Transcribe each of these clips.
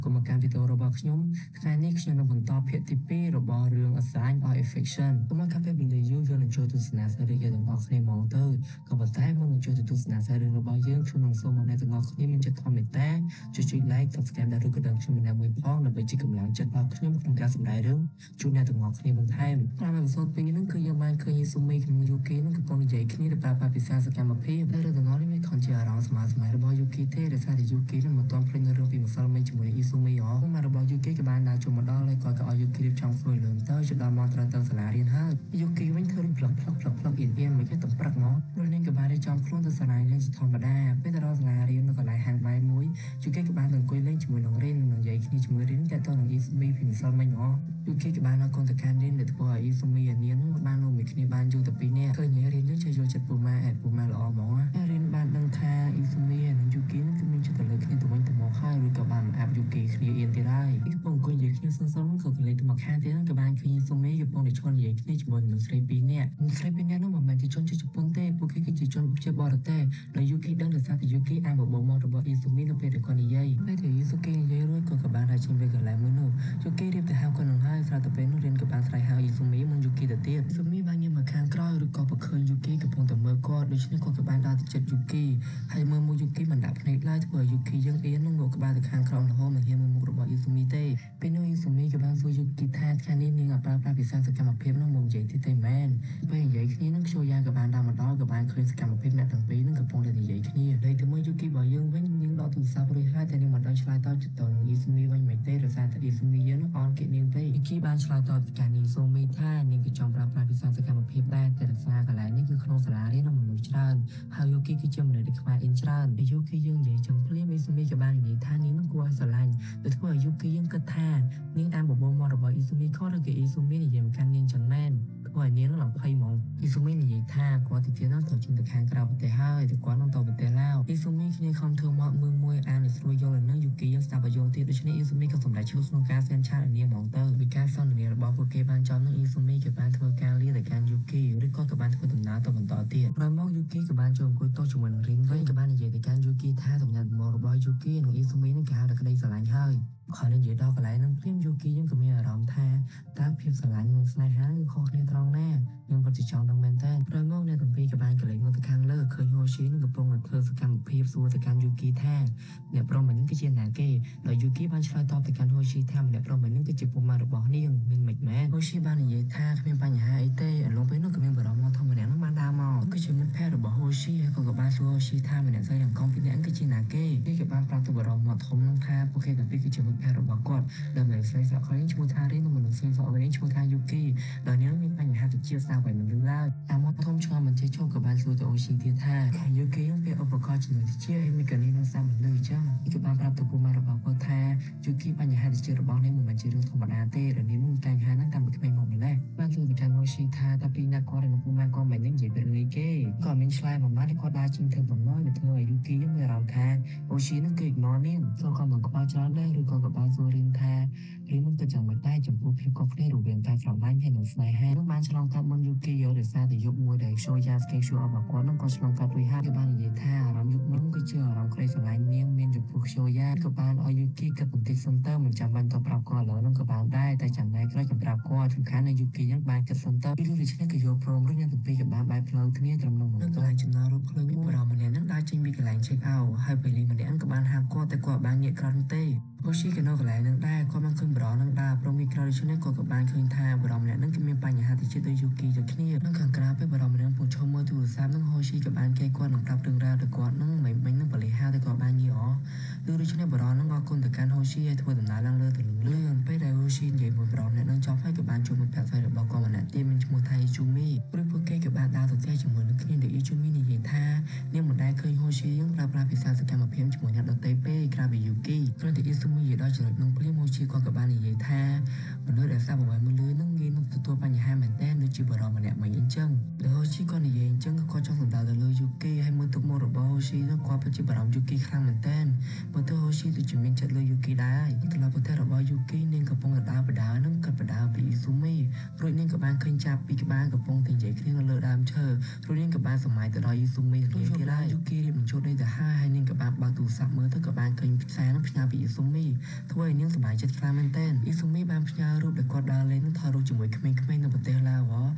កុំមកកាន់វីដេអូរបស់ខ្ញុំថ្ងៃនេះខ្ញុំនឹងបន្តភាគទី2របស់រឿង A Sign of Affection កុំមកកាពេលវេលាយូរយើងនឹងចូលទស្សនាសារីទាំងអស់គ្នាហ្មងទៅក៏ប៉ុន្តែមុននឹងចូលទៅទស្សនាសារីរបស់យើងខ្ញុំនឹងសូមឲ្យអ្នកទាំងអស់គ្នាមានចិត្តធម៌មេត្តាជួយចុច like Subscribe ដល់ឬក៏ដឹងខ្ញុំម្នាក់មួយផងដើម្បីជាកម្លាំងចិត្តដល់ខ្ញុំក្នុងការសម្ដែងរឿងជូនអ្នកទាំងអស់គ្នាបន្ថែមតាម episode 2ហ្នឹងគឺយើងបានឃើញស៊ូមីក្នុងយូគីហ្នឹងកំពុងនិយាយគ្នាទៅប្រើប្រាស់ភាសាសកម្មភាពតែរឿងទាំងអស់នេះមានខំជាអារម្មណ៍ស្មើស្មៃរបស់យូគីទេដោយសារតែយូគីនឹងមិនទាន់ភ្លេចនៅរឿងពីម្សិលមិញជាមួយនឹងអ៊ីស៊ូមីហ៎មករបស់យូគីក៏បានដើរចូលមកដល់ហើយគាត់ក៏ឲ្យយូគីរៀបចំខ្លួនលឿនទៅជិតដល់ម៉ោងត្រូវទៅសាលារៀនហើយយូគីវិញធ្វើផ្លឹកផ្លឹកផ្លឹកផ្លឹកអៀនអៀនមិនគេតំព្រឹកមកព្រោះនាងក៏បានរៀបចំខ្លួនទៅសាលារៀនជាធម្មតាពេលទៅដល់សាលារៀននៅកន្លែងហាងបាយមួយយូគីក៏បានទៅអង្គុយលេងជាមួយនឹងរៀននិងនិយាយគ្នាជាមួយរៀនតែទៅនឹងអ៊ីស៊ូមីពីម្សិលមិញហ៎យូគីក៏បានអរគុណទៅកាន់រៀនដែលធ្វើឲ្យអ៊ីស៊ូមីអានាងបានរួមមួយគ្នាបានយូរតែពីរនាក់ឃើញរៀនយើងចេះយកចិត្តពូម៉ាអែពូម៉ាល្អហ្មងណារៀនបានដឹងថាអ៊ីស៊ូមីនិងយូគីនឹងគឺមានចិត្តទៅលើគ្នាទៅវិញទៅមកហើយឬក៏បានអាប់យូគីគ្នាអៀនទៀតហើយកំពុងអង្គុយនិយាយគ្នាសឹងសឹងក៏កលេចទៅមកខាងទៀតក៏បានឃើញស៊ូមីកំពុងតែឈរនិយាយគ្នាជាមួយនឹងស្រីពីរនាក់ស្រីពីរនាក់នោះមិនមែនជាជនជាតិជប៉ុនទេពួកគេគឺជាជនជាតិបរទេសដោយយូគីដឹងដោយសារតែយូគីអានបបោមករបស់អ៊ីស៊ូមីនៅពេលដែលគាត់និយាយពេលដែលអ៊ីស៊ូគីនិយាយរួចក៏ក៏បានដើរចេញពីកន្លែងមួយនោះយូគីរៀបទៅហៅគាត់នឹងហើយស្រាប់តែពេលនោះរៀនក៏បានស្រែកហៅអ៊ីស៊ូមីមុនយូគីទៅទៀតស៊ូមីបានងាកមកខាងក្រោយឬក៏ប្រឃើញយូគីកំពុងតែមើលគាត់ដូច្នេះគាត់ក៏បានដើរទៅជិតយូគីហើយមើលមុខយូគីមិនដាក់ភ្នែកឡើយធ្វើឲ្យយូគីយើងអៀននឹងងក់ក្បាលទៅខាងក្រោមរហូតមិនហ៊ានមើលមុខរបស់អ៊ីស៊ូមីទេពេលនោះអ៊ីស៊ូមីក៏បានសួរយូគីថាថ្ងៃនេះនាងអត់ប្រើប្រាស់ភាសាសកម្មភាពនោះមកនិយាយទៀតទេមែនពេលនិយាយគ្នានឹងខ្ជូយ៉ាក៏បានដើរមកដល់ក៏បានឃើញសកម្មភាពអ្នកទាំងពីរនឹងកំពុងតែនិយាយគ្នាហើយទៅមើលយូគីរបស់យើងវិញនាងដកទូរស័ព្ទរួចហើយតែនាងមិនដឹងឆ្លើយតបទៅនឹងអ៊ីស៊ូមីវិញមិនទេដោយសារតែអ៊ីស៊ូមីយើងនឹងអន់គេនាងពេកយូគីបានឆ្លើយតបទៅកាន់អ៊ីស៊ូមីថានាងក៏ចង់ប្រើប្រាស់ភាសាសកម្មភាពដែរតែរក្សាកន្លែងនេះគឺក្នុងសាលារៀននឹងមនុស្សច្រើនហើយយូគីគឺជាមនុស្សដែលខ្មាស់អៀនច្រើនយូគីយើងនិយាយចឹងភ្លាមអ៊ីស៊ូមីក៏បាននិយាយថានាងនឹងគួរឲ្យស្រឡាញ់ដែលធ្វើឲ្យយូគីយើងគិតថានាងអានបបោមាត់របស់អ៊ីស៊ូមីខុសឬក៏អ៊ីស៊ូមីនិយាយមកកាន់នាងចឹងមែនធ្វើឲ្យនាងនឹងឡើងភ័យហ្មងអ៊ីស៊ូមីនិយាយថាគាត់ទៅទៀតនោះត្រូវចេញទៅខាងក្រៅប្រទេសហើយតែគាត់នឹងទៅប្រទេសឡាវអ៊ីស៊ូមីគ្នាខំធ្វើមកមើលមួយអានឲ្យស្រួលយល់នឹងយូគីយើងស្ដាប់ឲ្យយល់ទៀតដូច្នេះអ៊ីស៊ូមីក៏សម្រេចឈប់ក្នុងការ send chat ឲ្យនាងហ្មងទៅពីការសន្ទនារបស់ពួកគេបានចប់នឹងអ៊ីស៊ូមីក៏បានធ្វើការលាទៅកាន់យូគីឬក៏ក៏បានធ្វើដំណើរទៅបន្តទៀតក្រោយមកយូគីក៏បានចូលអង្គុយតុជាមួយនឹងរីនវិញក៏បាននិយាយទៅកាន់យូគីថាទំនាក់ទំនងរបស់យូគីនិងអ៊ីស៊ូមីនឹងគេហៅថាក្តីស្រឡាញ់ហើយខណៈនិយាយដល់កន្លែងហ្នឹងភ្លាមយូគីយើងក៏មានអារម្មណ៍ថាតើភាពស្រឡាញ់និងស្នេហាគឺខុសគ្នាត្រង់ណាខ្ញុំពិតជាចង់ដឹងមែនតើក្រោយមកអ្នកទាំងពីរក៏បានកលេចមកទៅខាងលើឃើញហូស៊ីនឹងកំពុងតែធ្វើសកម្មភាពសួរទៅកាន់យូគីថាអ្នកប្រុសម្នាក់គឺជាណាគេដោយយូគីបានឆ្លើយតបទៅកាន់ហូស៊ីថាម្នាក់ប្រុសម្នាក់នឹងគឺជាពុកម៉ារបស់នាងមានមិនមែនហូស៊ីបាននិយាយថាគ្មានបញ្ហាអីទេអន្លងពេលនោះក៏មានបរិមមកធំម្នាក់នឹងបានដើរមកគឺជាមិត្តភក្តិរបស់ហូស៊ីហើយក៏ក៏បានសួរហូស៊ីថាម្នាក់ស្រីទាំងកងពីរនាក់គឺជាណាគេគេក៏បានប្រាប់ទៅបរិមមកធំនឹងថាពួកគេទាំងពីរគឺជាមិត្តភក្តិរបស់គាត់ដែលម្នាក់ស្រីស្រក់ខ្លីឈ្មោះថារីនិងមនុស្សស្រីស្រក់វែងឈ្មោះថាយូគីដោយនាងមានបញ្ហាទៅជាស្ដាប់ឲ្យមិនលឺឡើយតាមមកធំឆ្ងល់មិនចេះឈប់ក៏បានសួរទៅអូស៊ីទៀតថាយូគីនឹងពាក់ឧបករណ៍ជំនួយតិចហើយមីកានីនឹងស្ដាប់មិនលឺអញ្ចឹងគេក៏បានប្រាប់ទៅពុកម៉ែរបស់គាត់ថាយូគីបញ្ហាតិចរបស់នាងមិនមែនជារឿងធម្មតាទេដែលនាងមានបញ្ហាហ្នឹងតាំងពីក្មេងមកម្ល៉េះបានសួរទៅកាន់អូស៊ីថាតើពីណាគាត់និងពុកម៉ែគាត់មិននឹងនិយាយពីរឿងអីគេក៏មានឆ្លើយប្រហែលគាត់ដើរជិះធ្វើបំណងដែលធ្វើឲ្យយូគីនឹងមានអារម្មណ៍ថាអូស៊ីនឹងគេ ignore នាងក៏ក៏មិនខ្វល់ច្រើនដែរឬក៏ក៏បានសួររៀនថារៀននឹងទៅយ៉ាងម៉េចដែរចំពោះភាពខុសគ្នារវាងការស្រឡាញ់ហើយនិងស្នេហានឹងបានឆ្លងកាត់មុនយូគីយកដោយសារតែយប់មួយដែល show យ៉ា schedule របស់គាត់នឹងក៏ឆ្លងកាត់រួចហើយក៏បាននិយាយថាអារម្មណ៍យប់នោះគឺជាអារម្មណ៍ក្តីស្រឡាញ់នាងមានចំពោះ show យ៉ាក៏បានឲ្យយូគីគិតបន្តិចសិនទៅមិនចាំបាច់ទៅប្រាប់គាត់ឥឡូវនោះក៏បានដែរតែចាំថ្ងៃក្រោយចាំប្រាប់គាត់សំខាន់នៅយូគីនឹងបានគិតសិនទៅពីដូច្នេះក៏យកព្រមរួចអ្នកទាំងពីរក៏បានបែកផ្លូវគ្នាត្រឹមនោះមកកន្លែងចំណោរថភ្លើងមួយបរិម្នាក់នឹងដើរចេញពីកន្លែង check out ហើយពេលនេះម្នាក់ក៏បានហាមគាត់តែគាត់បានងាកក្រោយនោះទេអូស៊ីក៏នៅកន្លែងនឹងដែរគាត់បានឃើញបរិនឹងដើរព្រមងាកក្រោយដូច្នេះគាត់ក៏បានឃើញថាបរិម្នាក់នឹងគឺមានបញ្ហាតិចដូចយូគីដូចគ្នានៅខាងក្រៅពេលបរិម្នាក់ពងឈរមើលទូរស័ព្ទនឹងហូស៊ីក៏បានគេគាត់នឹងប្រាប់រឿងរ៉ាវទៅគាត់នឹងមិនមិញនឹងបលិហាទៅគាត់បានងាកអដូច្នេះបរិនឹងអរគុណទៅកាន់ហូស៊ីឲ្យធ្វើដំណើរឡើងលើទៅលឿនពេលដែលហូស៊ីនិយាយមួយបរិម្នាក់នឹងចប់ហើយក៏បានជួបមិត្តភក្តិរបស់គាត់ម្នាក់ទៀតមានឈ្មោះថាជូមីព្រោះពួកគេក៏បានដើរទៅផ្ទះជាមួយនឹងគ្នាដែលជូមីនិយាយថានាងមិនដែលឃើញហូស៊ីយើងប្រើប្រាស់ភាសាសកម្មភាពជាមួយអ្នកដទៃពេកក្រៅពីយូគីគ្រាន់តែអ៊ីស៊ូមីនិយាយដល់ចំណុចនឹងភ្លាមហូស៊ីគាត់ក៏បាននិយាយថាមនុស្សដែលស្ដាប់អ្វីមួយលឺនឹងងាយនឹងទទួលបញ្ហាមែនតើដូចជាបរិម្នាក់មិញអញ្ចឹងដែលហូស៊ីគាត់និយាយអញ្ចឹងក៏គាត់ចង់សម្ដៅទៅលើយូគីហើយមើលទឹកមុខរបស់ហូស៊ីនោះគាត់ពិតជាបារម្ភយូគីខ្លាំងមែនតើមើលទៅហូស៊ីដូចជាមានចិត្តលើយូគីដែរត្រឡប់ប្រទេសរបស់យូគីនាងកំពុងតែដើរបដើនឹងកាត់បដើពីអ៊ីស៊ូមីរួចនាងក៏បានឃើញចាប់ពីក្បាលកំពុងតែនិយាយគ្នានៅលើដើមឈើរួចនាងក៏បានសម័យទៅដល់អ៊ីស៊ូមីទៀតហើយយូគីរៀបបញ្ចូលនេះទៅហើយហើយនាងក៏បានបើកទូរស័ព្ទមើលទៅក៏បានឃើញផ្សារនឹងផ្ញើពីអ៊ីស៊ូមី ធ្វើឲ្យនាងសប្បាយចិត្តខ្លាំងមែនទែនអ៊ីស៊ូមីបានផ្ញើរូបដែលគាត់ដើរលេងនឹងថតរូបជាមួយក្មេងៗនៅប្រទេសឡាវ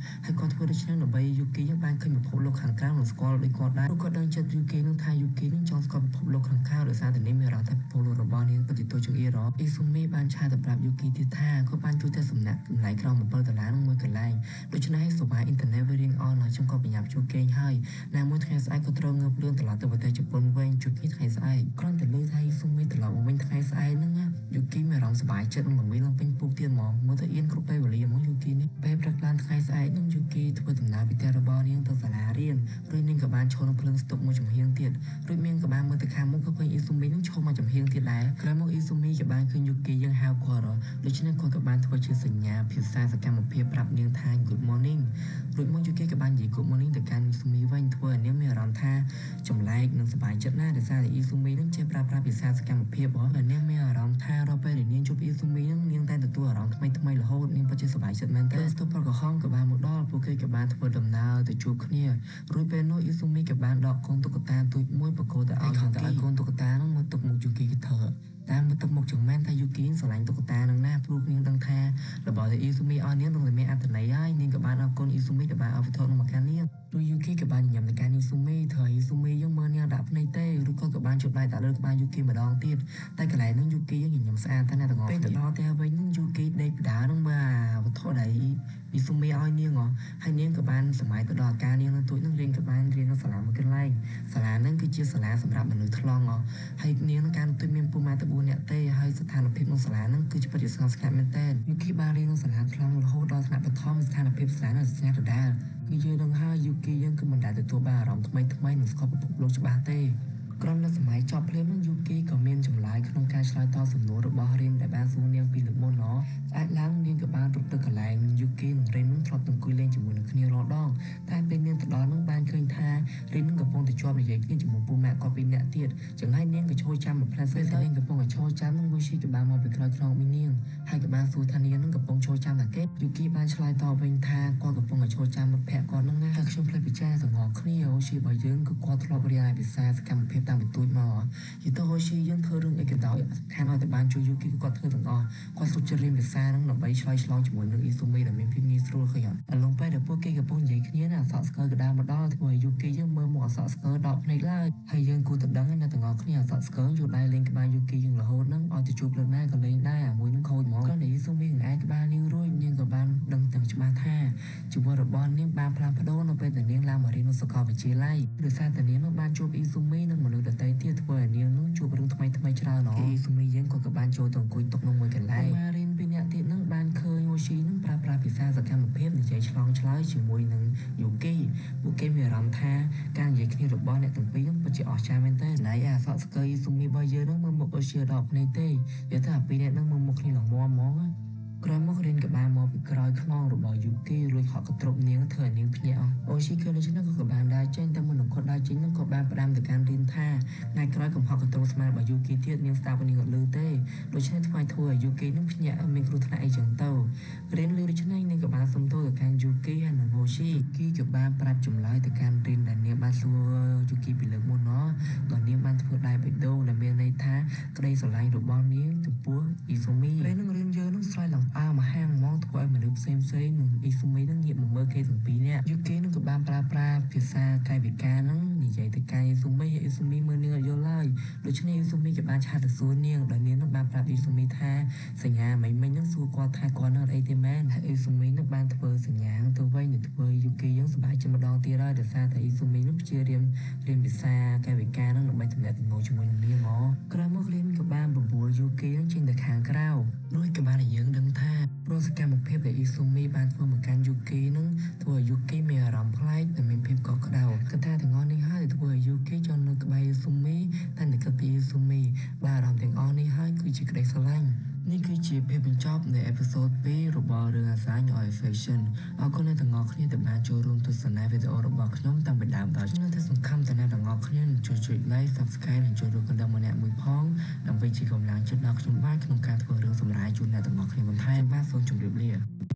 ហើយគាត់ធ្វើដូច្នេះដើម្បីយូគីយើងបានឃើញពិភពលោកខាងក្រៅនិងស្គាល់ដូចគាត់ដែរគាត់ដឹងចិត្តយូគីនឹងថាយូគីនឹងចង់ស្គាល់ពិភពលោកខាងក្រៅដោយសារតែនាងមានអារម្មណ៍ថាពិភពលោករបស់នាងពិតជាតូចជាងអ៊ីរ៉អ៊ីស៊ូមីបានឆាតទៅប្រាប់យូគីទៀតថាគាត់បានជួយតែសំណាក់តម្លៃក្រោម7ដុល្លារនឹងមួយកន្លែងដូច្នេះសេវាអ៊ីនធឺណិតវារៀងអន់ហើយខ្ញុំក៏ប្រញាប់ជួគេងហើយណាមួយថ្ងៃស្អែកក៏ត្រូវងើបលឿនត្រឡប់ទៅប្រទេសជប៉ុនវិញជួបគ្នាថ្ងៃស្អែកគ្រាន់តែឮថាអ៊ីស៊ូមីត្រឡប់មកវិញថ្ងៃស្អែកហ្នឹងណាយូគីមានអារម្មណ៍សប្បាយចិត្តនឹងល្មីឡើងពេញពុកទៀតហ្មងមើលទៅអៀនគ្រប់ពេលវេលាហ្មងយូគីនេះពេលព្រឹកឡើងថ្ងៃស្អែកហ្នឹងយូគីធ្វើដំណើរពីផ្ទះរបស់នាងទៅសាលារៀនរួចនាងក៏បានឈរនៅភ្លើងស្តុបមួយចំហៀងទៀតរួចនាងក៏បានមើលទៅខាងមុខក៏ឃើញអ៊ីស៊ូមីនឹងឈរមកចំហៀងទៀតដែរក្រោយមកអ៊ីស៊ូមីក៏បានឃើញយូគីយើងហៅគាត់ដូច្នេះគាត់ក៏បានធ្វើជាសញ្ញាភាសាសកម្មភាពប្រាប់នាងថា Good morning រួចមកយូគីក៏បាននិយាយ Good morning ទៅកាន់អ៊ីស៊ូមីវិញធ្វើឲ្យនាងមានអារម្មណ៍ថាចម្លែកនិងសប្បាយចិត្តណាស់ដោយសារតែអ៊ីស៊ូមីនឹងចេះប្រើប្រាស់ភាសាសកម្មភាពហើយនាងមានអារម្មណ៍ថារាល់ពេលដែលនាងជួបអ៊ីស៊ូមីនឹងនាងតែទទួលអារម្មណ៍ថ្មីថ្មីរហូតនាងពិតជាសប្បាយចិត្តមែនទែនស្ទុះប្រក្រហមក៏បានមកដល់ពួកគេក៏បានធ្វើដំណើរទៅជួបគ្នារួចពេលនោះអ៊ីស៊ូមីក៏បានដកកូនតុក្កតាទូចមួយបកគោទៅឲ្យកូនតុក្កតានឹងមកទុកមុខយូគីគេធ្វើតាមមកទឹកមុខចង់មែនថាយូគីស្រឡាញ់តុក្កតានឹងណាព្រោះនាងដឹងថារបស់ដែលអ៊ីស៊ូមីឲ្យនាងនឹងមានអត្ថន័យហើយនាងក៏បានអរគុណអ៊ីស៊ូមីដែលបានឲ្យវត្ថុនោះមកកាន់នាងរួចយូគីក៏បានញញឹមទៅកាន់អ៊ីស៊ូមីធ្វើឲ្យអ៊ីស៊ូមីយើងមើលនាងដាក់ភ្នែកទេឬក៏ក៏បានជប់ដៃដាក់លើក្បាលយូគីម្ដងទៀតតែកន្លែងហ្នឹងយូគីយើងញញឹមស្អាតតែអ្នកទាំងអស់ពេលទៅដល់ផ្ទះវិញហ្នឹងយូគីដេកបដាហ្នឹងមើលអាវត្ថុដែលអ៊ីស៊ូមីឲ្យនាងហើយនាងក៏បានសម័យទៅដល់អាការនាងនឹងទូចហ្នឹងរៀនក៏បានរៀននៅសាលាមួយកន្លែងសាលាហ្នឹងគឺជាសាលាសម្រាប់មនុស្សថ្លង់ហើយនាងនឹងការទូចមានពូម៉ាទៅ4នាក់ទេហើយស្ថានភាពក្នុងសាលាហ្នឹងគឺជាពិតជាស្ងប់ស្ងាត់មែនទែនយូគីបានរៀនក្នុងសាលាថ្លង់រហូតដល់ថ្នាក់បឋមស្ថានភាពសាលានៅស្ងាត់ដដែលគឺយើងដឹងហើយយូគីយើងគឺមិនដែលទទួលបានអារម្មណ៍ថ្មីថ្មីនិងស្គាល់ពិភពលោកច្បាស់ទេក្រុមនៅសម័យចប់ភ្លាមនឹងយូគីក៏មានចម្លើយក្នុងការឆ្លើយតបសំណួររបស់រៀនដែលបានសួរនាងពីលើកមុនណស្អែកឡើងនាងក៏បានរត់ទៅកន្លែងយូគីនិងរៀននឹងធ្លាប់ទៅអង្គុយលេងជាមួយនឹងគ្នារាល់ដងតែពេលនាងទៅដល់នឹងបានឃើញថារៀននឹងកំពុងតែជាប់និយាយគ្នាជាមួយពូម៉ាក់គាត់ពីរនាក់ទៀតចឹងហើយនាងក៏ឈរចាំមួយផ្លែពេលតែនាងកំពុងតែឈរចាំនឹងវូស៊ីក៏បានមកពីក្រោយខ្នងមីនាងហើយក៏បានសួរថានាងនឹងកំពុងឈរចាំតែគេយូគីបានឆ្លើយតបវិញថាគាត់កំពុងតែឈរចាំមិត្តភក្តិគាត់នឹងណាហើយខ្ញុំភ្លេចពិចារទាំងអស់គ្នាអូស៊ីរបស់យើងគឺគាត់ធ្លាប់រៀនភាសាសកម្មភាពតាំងពីទូចមកយីទៅអូស៊ីយើងធ្វើរឿងអីក៏ដោយសំខាន់ឲ្យតែបានជួយយូគីគាត់ធ្វើទាំងអស់គាត់សុខចិត្តរៀនភាសាហ្នឹងដើម្បីឆ្លើយឆ្លងជាមួយនឹងអ៊ីស៊ូមីដែលមានភាពងាយស្រួលឃើញអត់ឡងពេលដែលពួកគេកំពុងនិយាយគ្នាណាអសក់ស្កើក៏ដើរមកដល់ធ្វើឲ្យយូគីយើងមើលមកអសក់ស្កើដកភ្នែកឡើយហើយយើងគួរតែដឹងណាទាំងអស់គ្នាអសក់ស្កើយកដៃលេងក្បាលយូគីយើងរហូតហ្នឹងឲ្យទៅជួបលើកណាក៏លេងដែរអាមួយហ្នឹងខូចហ្មងគាត់និយាយស៊ូមីនឹងឯងក្បាលនាងរួចនាងក៏បានដឹងទាំងច្បាស់ថាជីវិតរបស់នាងបានផ្លាស់ប្ដូរនៅពេលដែលនាងឡើងមករៀននៅសាកលវិទ្យាល័យដោយសារតែនាងនោះបានជួបអ៊ីស៊ូមីនិងមនុស្សដទៃទៀតធ្វើឲ្យនាងនោះជួបរឿងថ្មីថ្មីច្រើនអ៊ីស៊ូមីយើងក៏បានចូលទៅអង្គុយតុក្នុងមួយកន្លែងម៉ារីនពីរនាក់ទៀតនឹងបានឃើញអូស៊ីនឹងប្រើប្រាស់ភាសាសកម្មភាពនិយាយឆ្លងឆ្លើយជាមួយនឹងយូគីពួកគេមានអារម្មណ៍ថាការនិយាយគ្នារបស់អ្នកទាំងពីរនឹងពិតជាអស្ចារ្យមែនទែនណៃអាសក់ស្កើអ៊ីស៊ូមីរបស់យើងនឹងមើលមុខអូស៊ីដល់ភ្នែកទេនិយាយថាពីរនាក់នឹងមើលមុខគ្នាឡើងមាំហ្មងក្រោយមករៀនក៏បានមកពីក្រោយខ្នងរបស់យូគីរួចហក់កទ្រពនាងធ្វើឲ្យនាងភ្ញាក់អូស៊ីឃើញដូច្នេះក៏បានដើរចេញតែមុននឹងគាត់ដើរចេញនឹងក៏បានផ្ដាំទៅកាន់រៀនថាថ្ងៃក្រោយកុំហក់កទ្រពស្មានរបស់យូគីទៀតនាងស្ដាប់នាងអត់ឮទេដូច្នេះធ្វើឲ្យយូគីនឹងភ្ញាក់មានគ្រោះថ្នាក់អីចឹងទៅរៀនឮដូច្នេះនាងក៏បានសុំទោសទៅកាន់យូគីហើយនិងអូស៊ីគីក៏បានប្រាប់ចម្លើយទៅកាន់រៀនដែលនាងបានសួរយូគីពីលើកមុនណដល់នាងបានធ្វើដៃបេះដូងដែលមានន័យថាក្តីស្រឡាញ់របស់នាងចំពោះអ៊ីស៊ូមីពេលនឹងរៀនយើងនឹងស្រែកឡើងអើមហាងហ្មងធ្វើឲ្យមនុស្សផ្សេងផ្សេងនឹងអ៊ីស៊ូមីនឹងងាកមកមើលគេទាំងពីរនាក់យូគីនឹងក៏បានប្រើប្រាស់ភាសាកាយវិការនឹងនិយាយទៅកាន់អ៊ីស៊ូមីហើយអ៊ីស៊ូមីមើលនាងអត់យល់ឡើយដូច្នេះអ៊ីស៊ូមីក៏បានឆាតទៅសួរនាងដោយនាងនឹងបានប្រាប់អ៊ីស៊ូមីថាសញ្ញាមិញមិញនឹងសួរគាត់ថាគាត់នឹងអត់អីទេមែនហើយអ៊ីស៊ូមីនឹងបានធ្វើសញ្ញាទៅវិញដែលធ្វើយូគីយើងសប្បាយចិត្តម្ដងទៀតហើយដោយសារតែអ៊ីស៊ូមីនឹងព្យាយាមរៀនភាសាកាយវិការនឹងដើម្បីទំនាក់ទំនងជាមួយនឹងនាងក្រោយមករៀនក៏បានបបួលយូគីនឹងចេញទៅខាងក្រៅរួចក៏បានឲ្យយើងដឹងថាព្រោះសកម្មភាពដែលអ៊ីស៊ូមីបានធ្វើមកកាន់យូគីនឹងធ្វើឲ្យយូគីមានអារម្មណ៍ប្លែកនិងមានភាពកក់ក្ដៅកត្តាទាំងអស់នេះហើយធ្វើឲ្យយូគីចង់នៅក្បែរអ៊ីស៊ូមីតែនឹកគិតពីអ៊ីស៊ូមីបាទអារម្មណ៍ទាំងអស់នេះហើយគឺជាក្តីស្រឡាញ់នេះគឺជាភាពបញ្ចប់នៃ episode 2របស់រឿងអាសាញ់ Affection អរគុណអ្នកទាំងអស់គ្នាដែលបានចូលរួមទស្សនាវីដេអូរបស់ខ្ញុំតាំងពីដើមដល់ចប់នៅតែសង្ឃឹមថាអ្នកទាំងអស់គ្នានឹងជួយចុច like Subscribe និងចូលរួមកណ្ដឹងម្នាក់មួយផងដើម្បីជាកម្លាំងចិត្តដល់ខ្ញុំបាទក្នុងការធ្វើរឿងសម្រាយជូនអ្នកទាំងអស់គ្នាបន្ថែមបាទសូមជម្រាបលា។